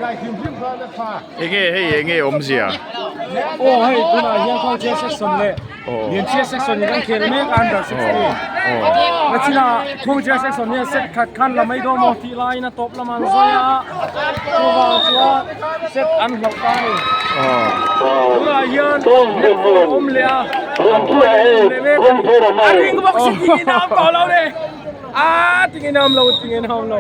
Enge hei enge awmzia? Aw hei tunah hian Khawngchhia section leh Lianchhia section in an khel mek a under 16. Nachina Khawngchhia section hian set khat khan la mai dawn maw tih laiin a tawp lamah an zai a, chuvang chuan set an hlauh ta a ni. Tunah hian net pawh a awm leh a, an buai an awm leh mek a ni. A ring bawk si tingin a awm tawh lo le, a tingin a awm lo tingin a awm lo.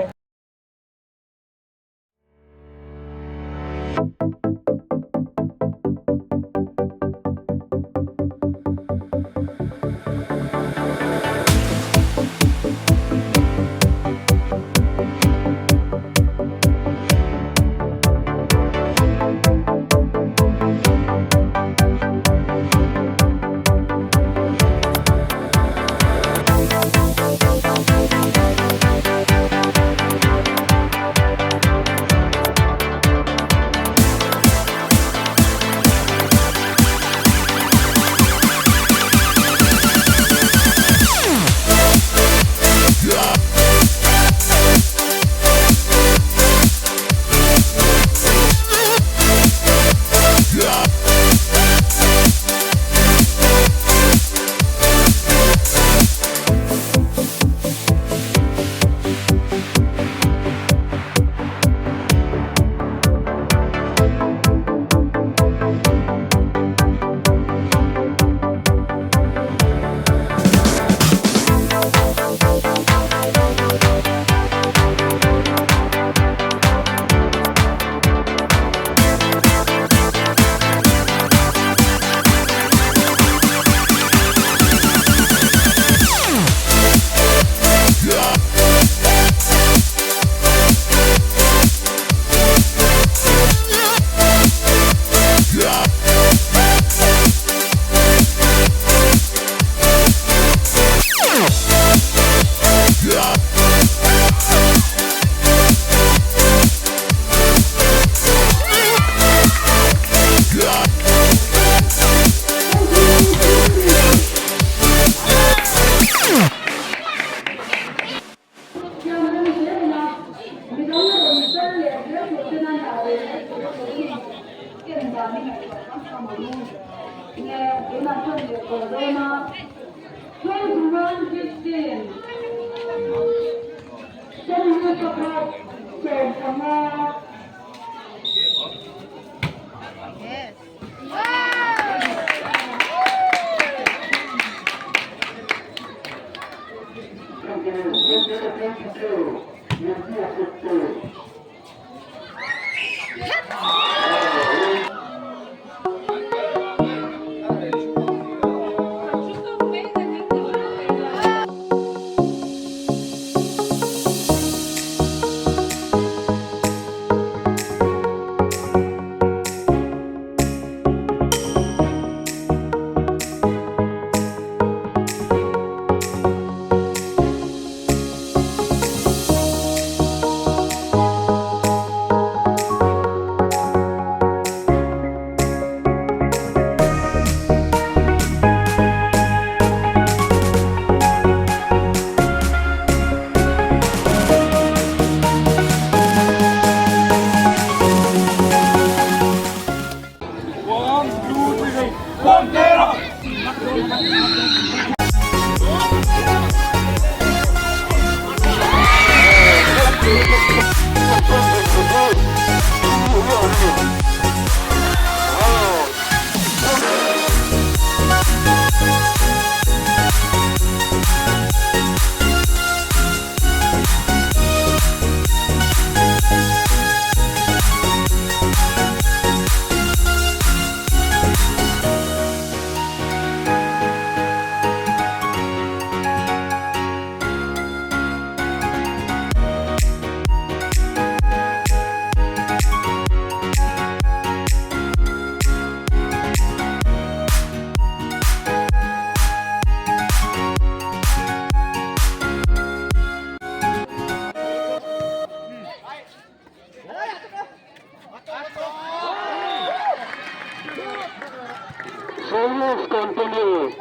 Service continue.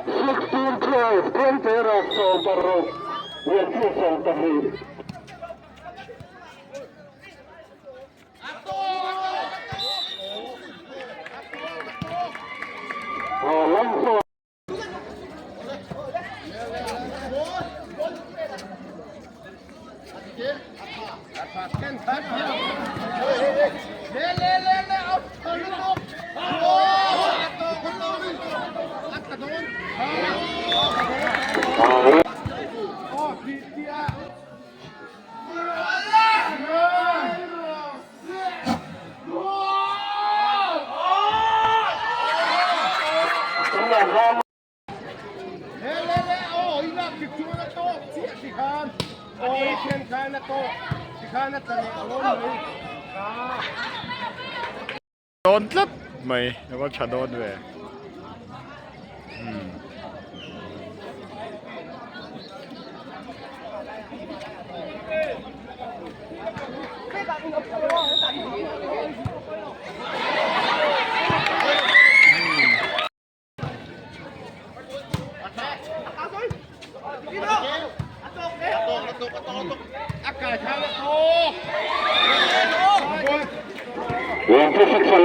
16 12 Kawngtera 16 Lianchia 12. Dawn tlat mai a va tha dawn ve.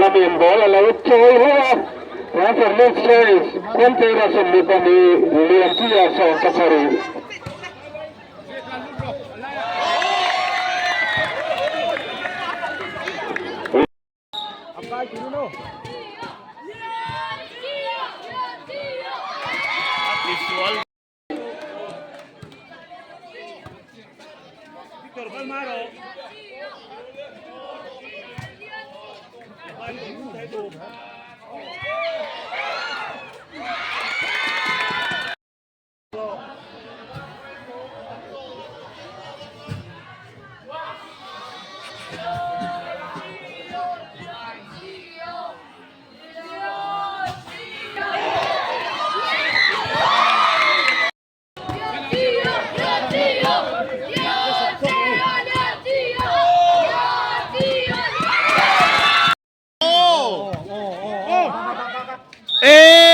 Lamin ball a lo chawi hle a, Transfer League Series Khuangcheira 22 Lianpuia 17. E!